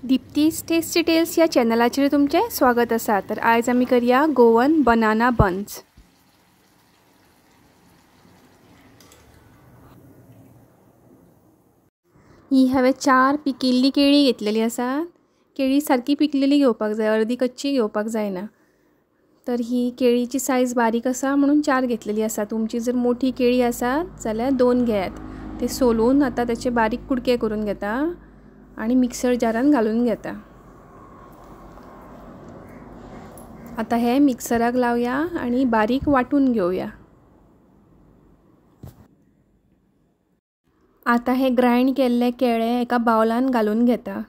दीप्तीस tasty tales ह्या चॅनलाचेर तुमचें स्वागत आसा। तर आयज आमी करया गोवन बनाना बन्स। ही हांवें 4 पिकिल्ली केळी घेतलेली आसा। केळी सारकी पिकलेली घेवपाक जाय, अर्दी कच्ची घेवपाक जायना। तर ही केळीची सायज बारीक आसा म्हणून 4 घेतलेली आसा। तुमची जर मोठी केळी आसा जाल्यार 2 घेयात। ते सोलून आतां त्याचे बारीक कुडके करून घेता आणि मिक्सर जारान घालून घेता। आता हे मिक्सराक लावया आणि बारीक वाटून घेऊया। आता हे ग्राइंड केल्ले केळे एका बावलान घालून घेता।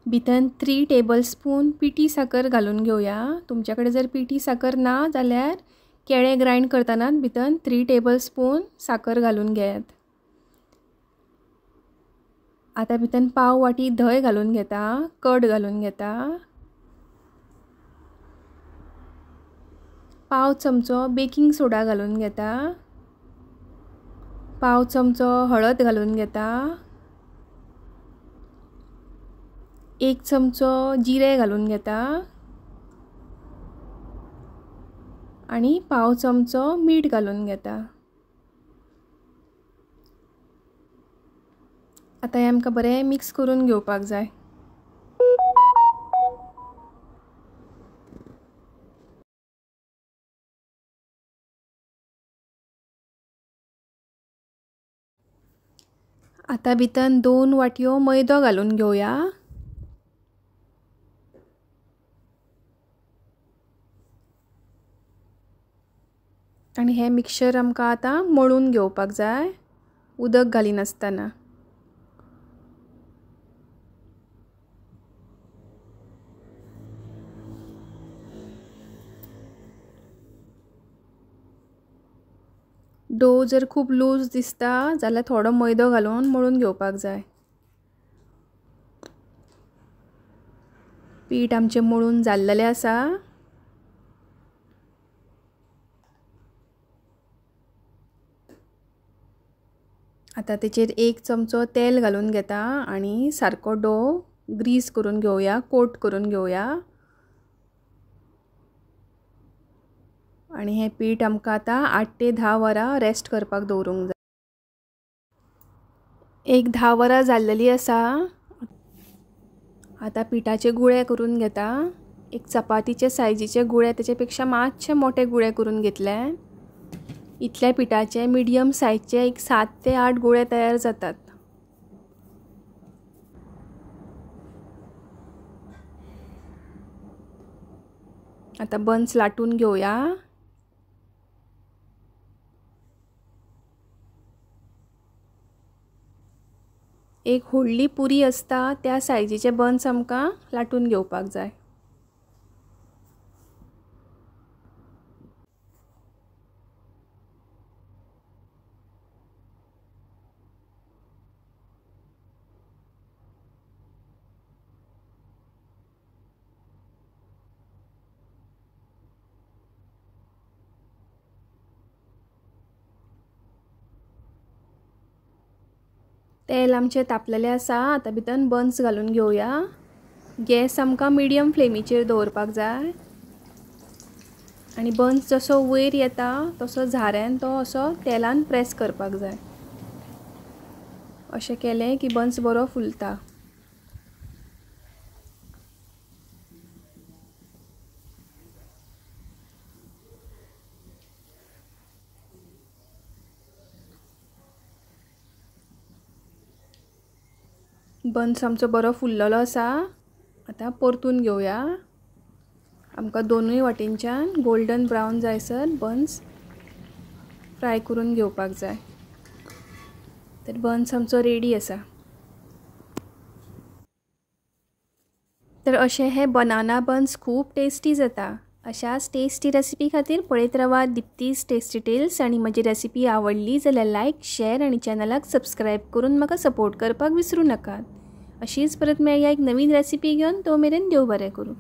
भितर 3 टेबलस्पून पिठी साकर घालून घेऊया। तुमच्याकडे जर पिठी साकर ना जाल्यार केळे ग्राइंड करताना भितर 3 टेबलस्पून साकर घालून घेयात। आता भितर पाव वाटी धंय घालून घेता, कर्ड घालून घेता, पाव चमचो बेकिंग सोडा घालून घेता, पाव चमचो हळद घालून घेता, 1 चमचो जिरे घालून घेता आणि पाव चमचो मीठ घालून घेता। आता हे आमकां बरें मिक्स करून घेवपाक जाय। आता भितर 2 वाटयो मैदो घालून घेवया। आनी हे मिक्सचर आमकां आतां मळून घेवपाक जाय, उदक घालिनासतना। डो जर खूब लूज दिसता जाल्यार थोडो मैदो घालून मळून घेवपाक जाय। पीठ आमचें मळून जाल्लेलें आसा। आतां तेचेर 1 चमचो तेल घालून घेता आनी सारको डो ग्रीस करून घेवया, कोट करून घेवया। आनी हें पीठ आमकां आतां 8 ते 10 वरां रेस्ट करपाक दवरूंक जाय। एक 10 वरां जाल्लेली आसा। आतां पिठाचे गुळे करून घेता। एक चपातीचे सायजीचे गुळे, तेचे पेक्षा मातशे मोठे गुळे करून घेतले। इतल्या पिठाचे मिडियम सायजचे एक 7 ते 8 गुळे तयार जातात। आता बन्स लाटून घेवया। एक व्हडली पुरी आसता त्या सायजीचे बन्स आमकां लाटून घेवपाक जाय। तेल आमचें तापलेलें आसा। आतां भितर बन्स घालून घेवया। गॅस आमकां मिडियम फ्लेमीचेर दवरपाक जाय आनी बन्स जसो वयर येता तसो झाऱ्यान तो असो तेलान प्रेस करपाक जाय। अशें केलें की बन्स बरो फुलता। बन्स आमचो बरो फुल्लेलो आसा। आतां परतून घेवया। आमकां दोनूय वाटेनच्यान गोल्डन ब्रावन जायसर बन्स फ्राय करून घेवपाक जाय। तर बन्स आमचो रेडी आसा। तर अशें हे बनाना बन्स खूब टेस्टी जाता। अशाच टेस्टी रेसिपी खातीर पळयत रावा दीप्तीस टेस्टी टेल्स। आनी म्हजी रेसिपी आवडली जाल्यार लायक, शेअर आनी चॅनलाक सबस्क्रायब करून म्हाका सपोर्ट करपाक विसरूं नाकात। अशीच परत मेळया एक नवीन रेसिपी घेवन। तो मेरेन देव बरें करूं।